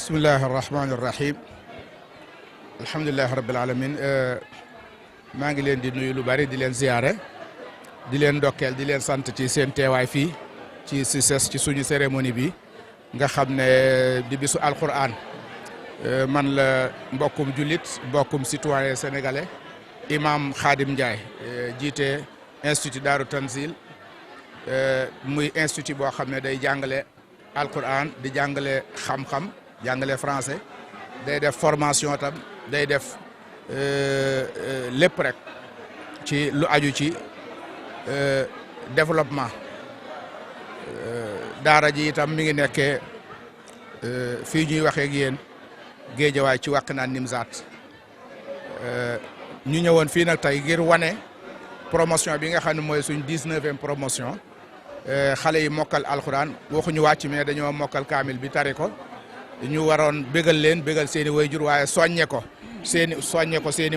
bismillahi arrahmani irrahim alhamdulilahi rabbil alamin maa ngi leen di nuyu lu bari di leen ziyaare di leen ndokkeel di leen sant ci seen teewaay fii ci CICES ci suñu cérémonie bi nga xam ne di bisu alquran man la mbokkum jullit mbokkum citoyen sénégalais imam Khadim Ndiaye jiite institut Daaru Tanzil muy institut boo xam ne day jàngale alquran di jàngale xam-xam jàngale français day def formation tam day def lépp rek ci lu aju ci développement daara ji itam mi ngi nekkee fii ñuy waxee ak yéen Géejawaay ci Wakhinane Nimzatt ñu ñëwoon fii nag tey ngir wane promotion bi nga xam ne mooy suñ 19e promotion xale yi mokkal alxuraan waxuñu wàcc mais dañoo mokkal kaamil bi tari ko ñu waroon bégal leen bégal seen i wayjur waaye soññe ko seen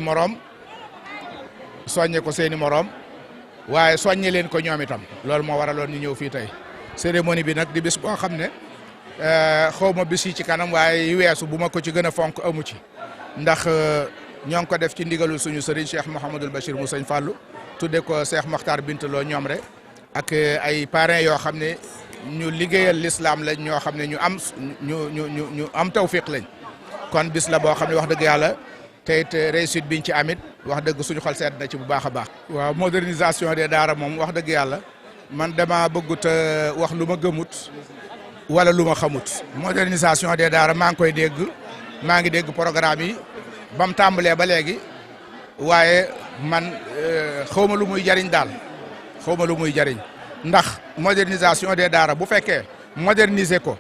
i moroom waaye soññe leen ko ñoom itam loolu moo waraloon ñu ñëw fii tey cérémonie bi nag di bis boo xam ne xaw ma bis yi ci kanam waaye yu weesu bu ma ko ci gën a fonk amu ci ndax ñoo ngi ko def ci ndigalul suñu sëriñ Cheikh Mouhamadul Bachir mu sëñ Fallou tudde ko Cheikh Mokhtar Bintaloo ñoom rek ak ay parrains yoo xam ne ñu liggéeyal l'islam lañ ñoo xam ne ñu am tawfiq lañ kon bis la boo xam ne wax dëgg yàlla te it réussite biñ ci amit wax dëgg suñu xol seet na ci bu baax a baax. waaw modernisation des daara moom wax dëgg yàlla man dama bëggut wax lu ma gëmut wala lu ma xamut modernisation des daara maa ngi koy dégg maa ngi dégg programme yi ba mu tàmbalee ba léegi waaye man xawma lu muy jariñ daal. xawma lu muy jariñ ndax modernisation des daara bu fekkee moderniser ko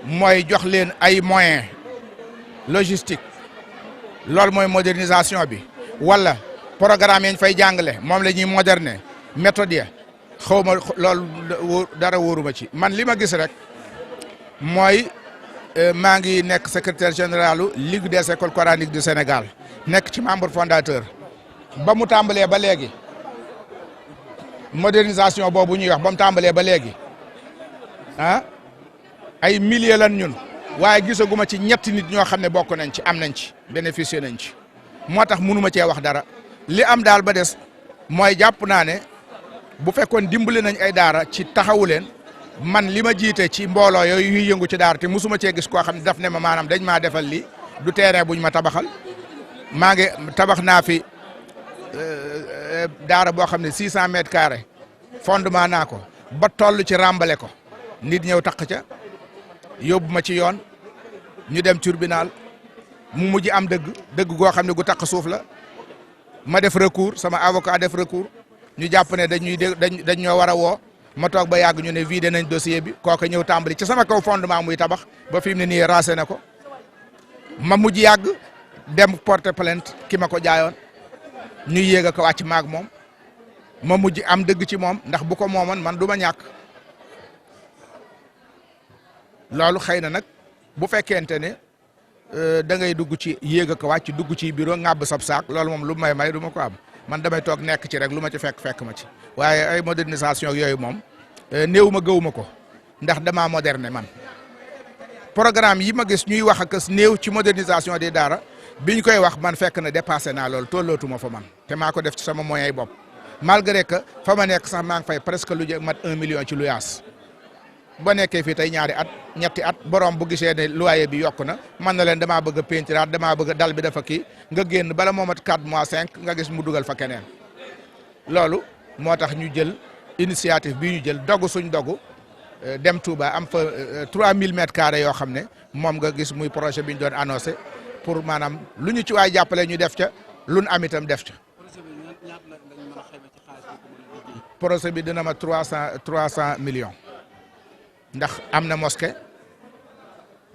mooy jox leen ay moyens logistique loolu mooy modernisation bi wala programme yañ fay jàngale moom la ñuy moderner méthode ya xawma loolu dara wóoruma ci man li ma gis rek mooy maa ngi nekk secrétaire généralu Ligue des écoles coraniques du Sénégal nekk ci membre fondateur ba mu tàmbalee ba léegi modernisation boobu ñuy wax ba mu tàmbalee ba léegi ay milliers lan ñun waaye gisaguma ci ñetti nit ñoo xam ne bokk nañ ci am nañ ci bénéficier nañ ci moo tax mënuma cee wax dara li am daal ba des mooy jàpp naa ne bu fekkoon dimbali nañ ay daara ci taxawu leen man li ma jiite ci mbooloo yooyu yuy yëngu ci daara te musuma cee gis koo xam ne daf ne ma maanaam dañ maa defal li du terrain buñ ma tabaxal maa ngi tabax naa fi daara boo xam ne 600 mètres carrés fondement naa ko ba toll ci ràmbale ko nit ñëw taq ca yóbbu ma ci yoon ñu dem tribunal mu mujj am dëgg goo xam ne gu taq suuf la ma def recours sama avocat def recours ñu jàpp ne dañ ñoo war a woo ma toog ba yàgg ñu ne vidé nañ dossier bi kooku ñëw tàmbali ci sama kaw fondement muy tabax ba fi mu ne nii raase na ko ma mujj yàgg dem porter plainte ki ma ko jaayoon ñu yéeg a ko wàcc maag moom ma mujj am dëgg ci moom ndax bu ko moomoon man du ma ñàkk loolu xëy na nag bu fekkente ne da ngay dugg ci yéeg a ko wàcc dugg ci bureau ŋàbb sab saak loolu moom lu may du ma ko am man damay toog nekk ci rek lu ma ci fekk ma ci waaye ay modernisation yooyu moom néew ma gëw ma ko ndax damaa moderne man programme yi ma gis ñuy wax ak néew ci modernisation des daara biñ koy wax man fekk na dépassé naa loolu tollootuma fa man te maa ko def ci sama moyens yi bopp malgré que fa ma nekk sax maa ngi fay presque lu jë mat 1 million ci luyaas ba nekkee fii tey ñaari at ñetti at borom bu gisee ne loyer bi yokku na man na leen damaa bëgg a peintiraat damaa bëgg a dal bi dafa kii nga génn bala moo mat 4 mois 5 nga gis mu dugal fa keneen loolu moo tax ñu jël initiative bi ñu jël dogu suñ dogu dem Touba am fa 3000 mètres carrés yoo xam ne moom nga gis muy projet bi ñu doon annoncé pour maanaam lu ñu ci waay jàppale ñu def ca lu nu am itam def ca. projet bi dina ma 300 millions ndax am na mosquée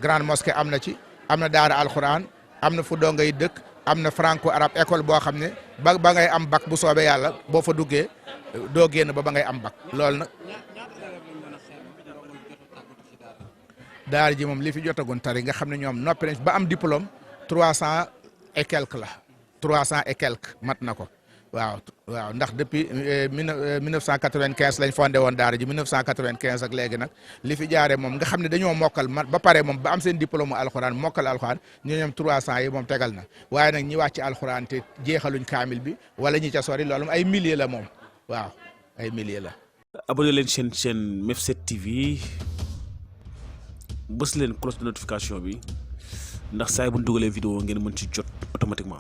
grande mosquée am na ci am na daara alxuraan am na fu dongay dëkk am na franco arabe école boo xam ne ba ngay am bac bu soobee yàlla boo fa duggee doo génn ba ngay am bac loolu nag. daara ji moom li fi jotagoon tari nga xam ne ñoom noppi nañ ba am diplôme 300 et quelque la 300 et quelque mat na ko waaw waaw ndax depuis 1995 lañ fondé woon daara ji 1995 ak léegi nag li fi jaaree moom nga xam ne dañoo mokkal ba pare moom ba am seen diplôme alxuraan mokkal alxuraan ñu ñoom 300 yi moom tegal na waaye nag ñi wàcc alxuraan te jeexaluñ kaamil bi wala ñi ca sori loolu ay milliers la moom waaw ay milliers la. abonné leen chaîne MEF7 TV bës leen cloche de notification bi ndax saa yi bu ñu dugalee vidéo ngeen mën ci jot automatiquement.